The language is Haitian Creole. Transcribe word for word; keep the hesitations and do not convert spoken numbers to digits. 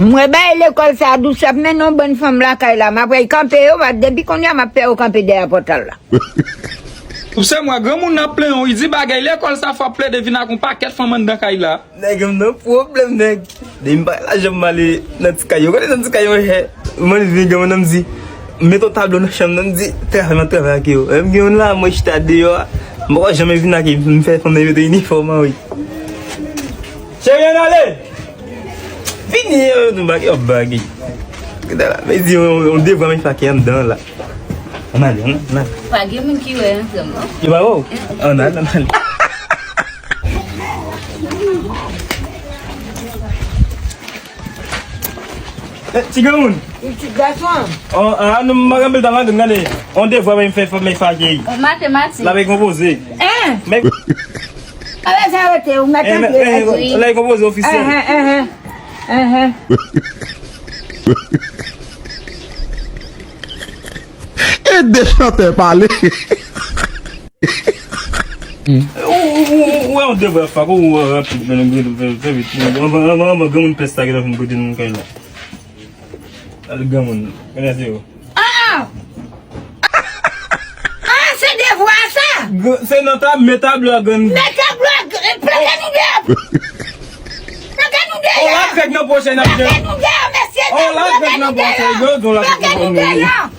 M wè bagay lekòl sa a dous, y ap mennen yon bann fanm lakay la. M ap wè y kanpe yo, depi kounye a m ap fè yo kanpe dèyè pòtal la. Ou se mwen, granmoun nan ap plenyen w, li di bagay lekòl sa fò ap plede vin ak yon pakèt fanm anndan kay la. Nèg, m nan pwoblèm, nèg. Depi m pa la janm ale nan ti kay yo. Kote nan ti kay yo, monchè? M annik vin, granmoun nan m di, m met yon tablo nan chanm nan, m di, travay, m ap travay ak yo. Lè m gen youn la, mwen chita deyò a. M poko janm vin ak li, m fè fanm nan mete inifòm an, wi. Cheri, ann ale! Vini, yo, nou bagay, yo, bagay. Gade la, men di, yon, yon devwa men fake anndan la. Ann ale, ann ale, ann ale. Pa gen moun ki wè ansanm, non? Yo pa wè w? Ann ale, ann ale. Eh, ti granmoun. Ti gason. Oh, ah, nou, m pa gen anpil tan la, gade. On devwa men fè, fè, men fake. Matematik. L ap konpoze. Eh. Men Awe, sa rete, ou mèt antre la, ti. Lè konpoze ofisye. Enhen, enhen, enhen. E de chantè pale. Ou, ou, ou, ou wè yon devwa fak, ou wè rapid, fè vit. Anvan, anvan, anvan, granmoun pès sa gentan fin pote nou kay la. Al granmoun, kòmanse yo. Ah! Ah, se devwa sa! Se nan tab, men tab la grann. Men tab la, plante nou deyò! Plante nou deyò! On lòt nèg nan pwochè n ap jwenn. Plante nou deyò, mesye! On lòt nèg nan pwochè, yo, on lòt nèg nan pwochè.